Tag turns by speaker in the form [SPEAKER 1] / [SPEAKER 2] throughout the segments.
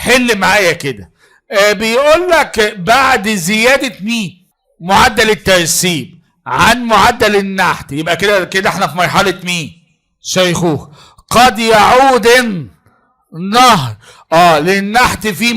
[SPEAKER 1] حل معايا كده. بيقول لك بعد زيادة مين؟ معدل الترسيب عن معدل النحت، يبقى كده كده احنا في مرحلة مين؟ شيخوخ. قد يعود النهر للنحت في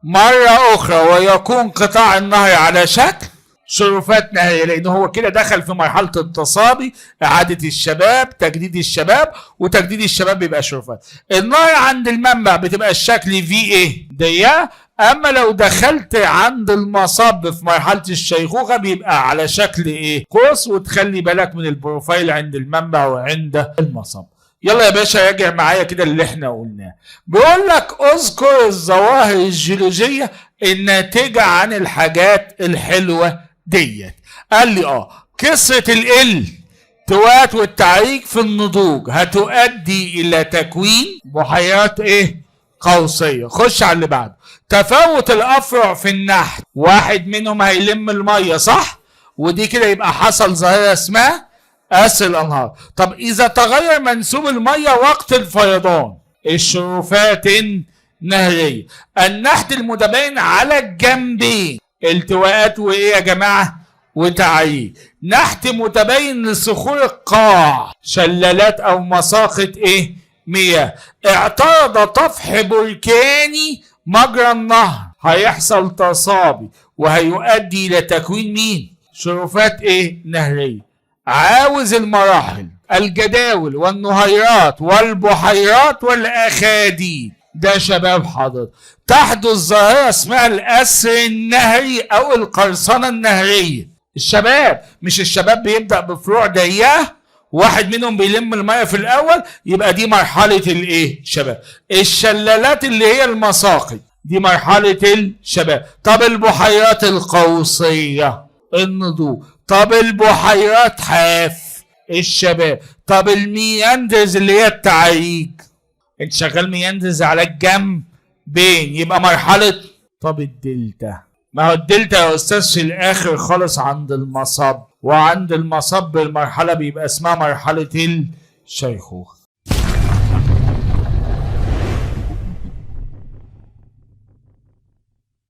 [SPEAKER 1] مرة أخرى ويكون قطاع النهر على شكل شرفات نهرية، لأنه هو كده دخل في مرحلة التصابي، إعادة الشباب، تجديد الشباب، وتجديد الشباب بيبقى شرفات. النهر عند المنبع بتبقى الشكل في إيه؟ ضيقة. أما لو دخلت عند المصب في مرحلة الشيخوخة بيبقى على شكل إيه؟ قوس، وتخلي بالك من ال profile عند المنبع وعند المصب. يلا يا باشا راجع معايا كده اللي احنا قلناه. بيقول لك اذكر الظواهر الجيولوجية الناتجة عن الحاجات الحلوة ديت. قال لي كسرة التوات والتعريج في النضوج هتؤدي الى تكوين بحيرات ايه؟ قوسية. خش على اللي بعده. تفاوت الافرع في النحت، واحد منهم هيلم المية صح؟ ودي كده يبقى حصل ظاهرة اسمها أسر الأنهار. طب إذا تغير منسوب المية وقت الفيضان، الشرفات النهرية. النحت المتباين على الجنبين، التواءات وإيه يا جماعة؟ وتعريج. نحت متباين لصخور القاع، شلالات أو مساقط إيه؟ مياه. اعترض طفح بركاني مجرى النهر، هيحصل تصابي وهيؤدي إلى تكوين مين؟ شرفات إيه؟ نهرية. عاوز المراحل، الجداول والنهيرات والبحيرات والأخاديد. ده شباب حضرتك. تحدث ظاهرة اسمها الأسر النهري أو القرصنة النهرية. الشباب، مش الشباب بيبدأ بفروع ضيقة، واحد منهم بيلم المية في الأول، يبقى دي مرحلة الإيه؟ شباب. الشلالات اللي هي المساقط دي مرحلة الشباب. طب البحيرات القوسية النضوج. طب البحيرات حاف الشباب. طب ال meanders اللي هي التعريج، انت شغال meanders على الجنب بين، يبقى مرحلة. طب الدلتا، ما هو الدلتا يا استاذ في الاخر خالص عند المصب، وعند المصب المرحلة بيبقى اسمها مرحلة الشيخوخة.